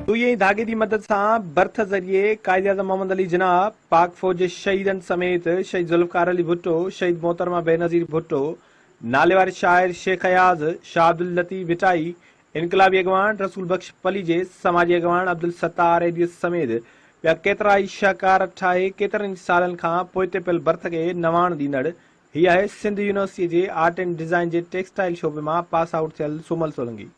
سوئي ۽ ڌاڳي جي مدد سان برٿ ذريعي قائداعظم محمد علي جناح، پاڪ فوج جي شهيدن سميت شهيد ذوالفقار علي ڀٽو، شهيد محترمه بينظير ڀٽو، ناليواري شاعر شيخ اياز، شاهه عبداللطيف ڀٽائي، انقلابي اڳواڻ رسول بخش پليجي، سماجي اڳواڻ عبدالستار ايڌي سميت ٻيا ڪيترائي شهڪار ٺاهي ڪيترن ئي سالن کان پوئتي پيل برٿ کي نواڻ ڏيندڙ هي آهي سنڌ يونيورسٽيء جي آرٽ اينڊ ڊزائين جي ٽيڪسٽائيل شعبي مان پاس آئوٽ ٿيل سومل سولنگي.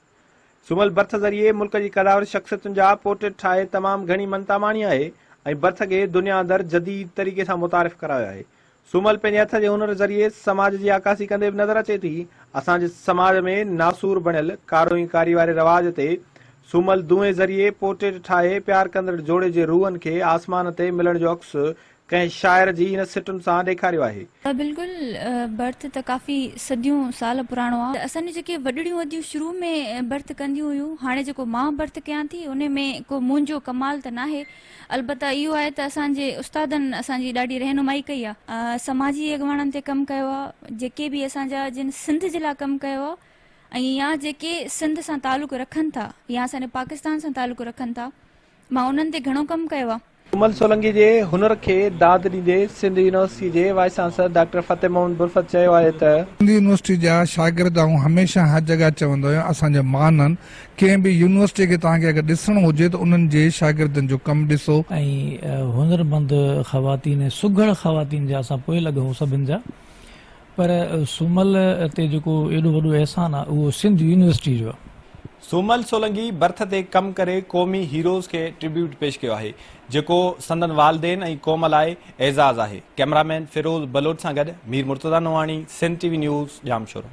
سومل برٿ ذريعي ملڪ جي قداور شخصيتن جا پورٽريٽ ٺاهي تمام گهڻي مڃتا ماڻي آهي ۽ برٿ کي دنيا اندر جديد طريقي سان متعارف ڪرايو آهي. سومل پنهنجي هٿ جي هنر ذريعي سماج جي عڪاسي ڪندي به نظر اچي ٿي. اسان جي سماج ۾ ناسور بڻيل ڪارو ۽ ڪاري واري رواج تي سومل دونهين ذريعي پورٽريٽ ٺاهي پيار ڪندڙ جوڙي جي روحن کي آسمان تي ملڻ جو عڪس ڪنهن شاعر جي هن سٽن سان ڏيکاريو آهي. بلڪل برٿ ته ڪافي صديون سال پراڻو آ. اسان جون جيڪي وڏڙيون اديون شروع ۾ برٿ ڪنديون هيون هاڻي جيڪو مان برٿ ڪيان ٿي انهي ۾ ڪو منهنجو ڪمال ته ناهي البته اهو آهي ته اسان جي استادن اسان جي ڏاڍي رهنمائي ڪئي آ. سماجي اڳواڻن تي ڪم ڪيو آ جيڪي به اسان جا جن سنڌ جي لاء ڪم ڪيو آ ۽ يا جيڪي سنڌ سان تعلق رکن ٿا يا اسان جي پاڪستان سان تعلق رکن ٿا مان انهن تي گهڻو ڪم ڪيو آ. ڪمل سولنگي جي هنر کي داد ڏيندي سنڌ يونيورسٽي جي vice chancellor doctor Fateh Muhammad Burfat چيو آهي ته. سنڌ يونيورسٽي جا شاگرد آئون هميشه هر جڳهه چوندو آهيان اسان جا مان آهن ڪنهن به يونيورسٽي کي توهان کي اگر ڏسڻو هجي ته انهن جي شاگردن جو ڪم ڏسو. ۽ هنرمند خواتين ۽ سگهڙ خواتين جا اسان پوئلڳ آهيون سڀن جا پر سومل تي جيڪو ايڏو وڏو احسان آ اهو سنڌ يونيورسٽي جو آ. سومل سولنگي برٿ تي ڪم ڪري قومي هيروز کي ٽربيوٽ پيش ڪيو آهي جيڪو سندن والدين ۽ قوم لاء اعزاز آهي. ڪئميرامين فيروز بلوچ سان گڏ Mir Murtaza Nohani, Sindh T V news, Jamshoro.